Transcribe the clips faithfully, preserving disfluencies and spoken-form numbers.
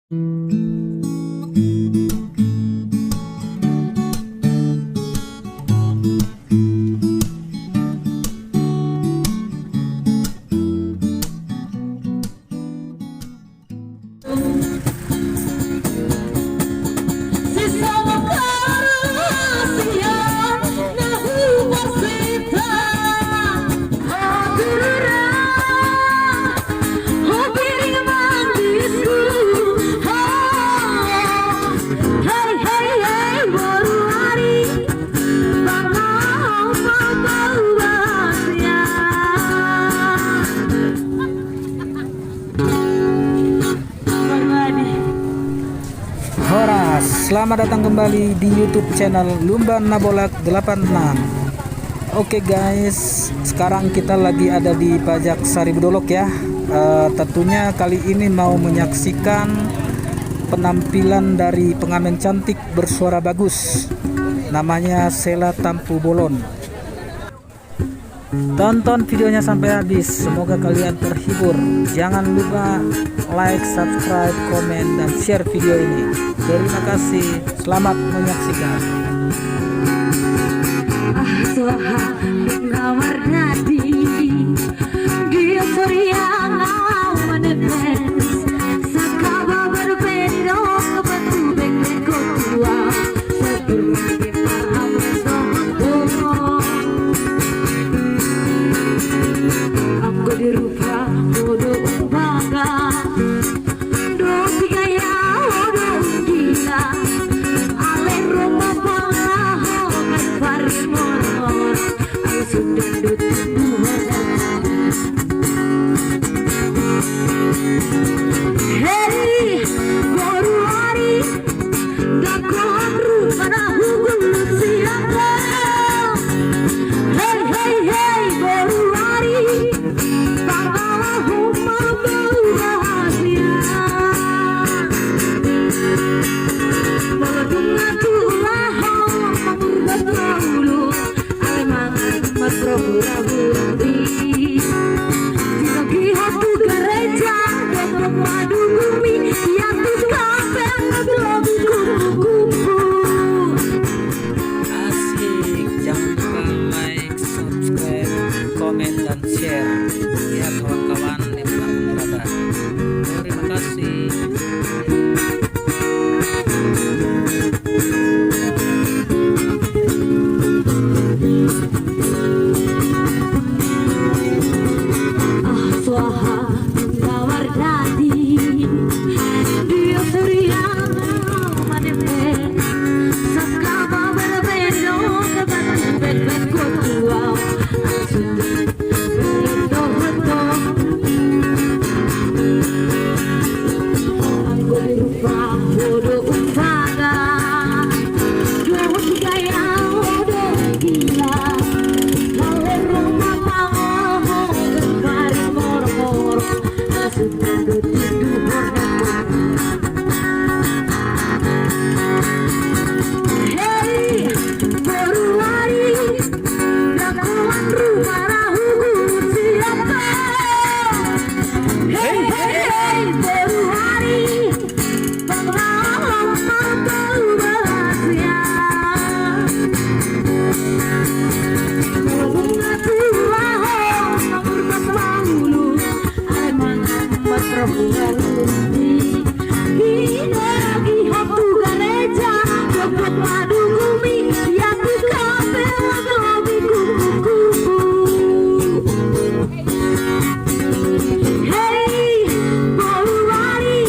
Horas, selamat datang kembali di YouTube channel Lumban Nabolak delapan enam. Oke guys, sekarang kita lagi ada di Pajak Saribu Dolok ya. Eh, tentunya kali ini mau menyaksikan penampilan dari pengamen cantik bersuara bagus. Namanya Sela Tampu Bolon. Tonton videonya sampai habis, semoga kalian terhibur. Jangan lupa like, subscribe, komen, dan share video ini. Terima kasih, selamat menyaksikan. Ah, suha, na mardadi, dia soriana, mana pes, sakaba berbeda, batu bengkok tua. Anggo di rupa ho do umbaga, do tigaya ho do gila, ale roma pala ho kan pari mormor, ai sudah do tumbuhan. Hei, boru ari, Dakoan rupa na hugul siapa? Hei, hei, hei, boru ari, pangalaho ma bau rahasia. Molo dung na tulang ho mangurbat laulu, ale mangan marhura-hura i. Dibagi ho tu gareja, dok madungumi, ia tu kafe, dok lobi kupu-kupu. Asik, jangan lupa like, subscribe, komen, dan share ya kawan-kawan yang telah menerada. Terima kasih. Hei, boru ari, dakoan rupa na hugul siapa? Hei, hei, hei, boru ari, pangalaho ma bau rahasia. Molo dung na tulang ho mangurbat laulu, ale mangan marhura-hura i. Dibagi ho tu gareja, dok madungumi, ia tu kafe, dok lobi kupu-kupu. Hei, boru ari,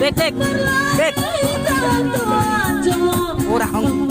Bek, bek, bek. Ora, hong.